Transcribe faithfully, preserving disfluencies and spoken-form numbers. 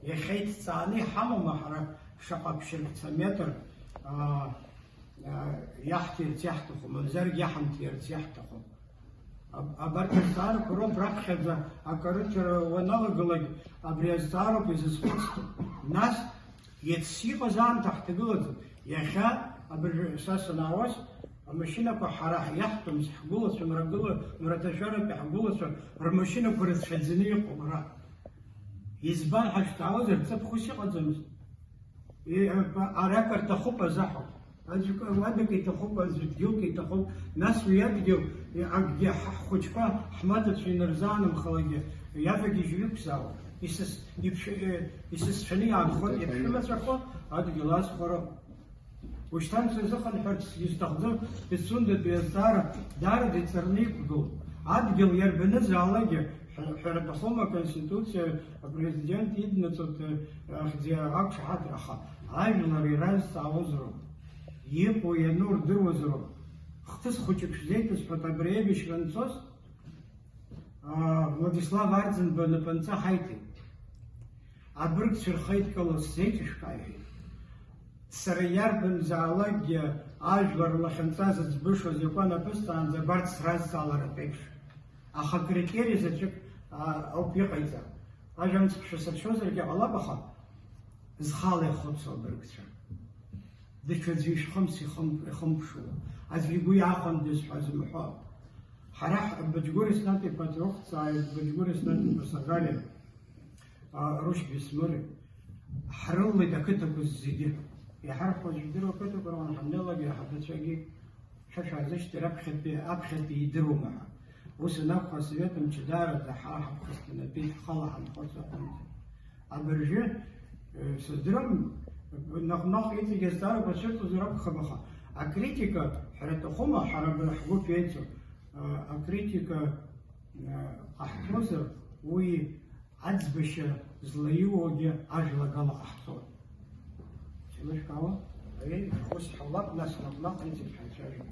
Иахьа иҭҵааны иҳамоума ҳара шаҟа ԥшьыркца метр, аа, аа, иаҳҭирц иаҳҭаху, мамзаргьы иаҳамҭирц иаҳҭаху? Аб-, абарҭ азҵаарақәа роуп раԥхьаӡа акарыцәара уаналагалак, абри азҵаароуп изызхәыцтәу. Нас, иац иҟаз аамҭа ҳҭагылаӡом. Иахьа абыржәы са санаауаз, амашьынақәа ҳара иаҳтәымыз, ҳгәылацәа, мрагыла-, мраҭашәаратәи ҳгәылацәа рмашьынақәа рыцәаӡаны иҟоуп ара. Избан ҳашьҭаауазар, ҵыԥх ус иҟаӡамызт. И-, а-, арак рҭахуп азаҳәа. Аӡәк уадак иҭахуп, аӡә дгьылк иҭахуп. Нас уи адгьыл, и-, акгьы ҳа-, ҳхәыҷқәа, ҳмаҭацәа инарзаанымхалагьы, иавагьежьуа иқәзаауп. Исыс-, иԥш-, э, исысцәаны иаанхоит, иаԥшәымацәахо адгьыл азхәара. Ушьҭан сазыхынҳәырц изҭахӡам, Пицундатәи азҵаара даараӡа иҵарны иқәгылоуп. Адгьыл иарбанызаалакгьы, ҳәа-, ҳәара аҭахума, Аконституциа, апрезидент иднаҵоит, ахьӡи ақәшаҳаҭра, аха ажәлар иразҵаауазароуп, иҟоу иану рдыруазароуп. Хҭыс хәыҷык шәзеиҭасҳәоит, абри аибашьра анцоз, аа, Владислав Арӡынба напынҵа ҳаиҭеит. Абыргцәа рхеидкыла сзеиҿышәкаа, иҳәеит. Сара иарбанзаалакгьы ажәлар лахьынҵа зыӡбышоз иакәан аԥысҵаанӡа абарҭ сразҵаалартә еиԥш. Аха акритериа заҵәык, а, ауп иҟаиҵа. Ажәа мцаԥшәа сыршозаргьы ҟалап, аха зхала ихәыцуа абыргцәа. Даҽаӡәы ишәхымс ихым-, ихымԥшуа, аӡәы игәы иахәандаз ҳәа зымҳәо. Ҳара ҳ-, Быџьгәыр Еснаҭ-иԥа Ҭоух дҵааит, Быџьгәыр Еснаҭ-иԥа Сагалиа, а, Рушь Бесмыри, ҳрылалеит ақыҭақәа зегьы. Иҳарҳәоз жәдыруа ақыҭақәа рҟны ҳаннеилак, иаҳабацәагьы, шәа шәаазышьҭыр, аԥхьатәи, аԥхьатәи идыруама ҳәа. Ус анакәха, асовет мчы даараӡа ҳара ҳаԥхасҭанатәеит, ҳхала ҳанхоз аҟынӡа. Абыржәы, э, сыздырам, наҟ-наҟ иҵегь азҵаарақәа цәырҵызар акәхап, аха акритика, ҳәара аҭахума, ҳара абра ҳгәыԥ еицу, э, акритика, э, ҟаҳҵозар, уи аӡбашьа злаиуоугьы ажәлагала ҟаҳҵоит. Еилышәкаауа? Аиеи, ус ҳаулап, нас наҟ-наҟ иҵегь ҳаицәажәап.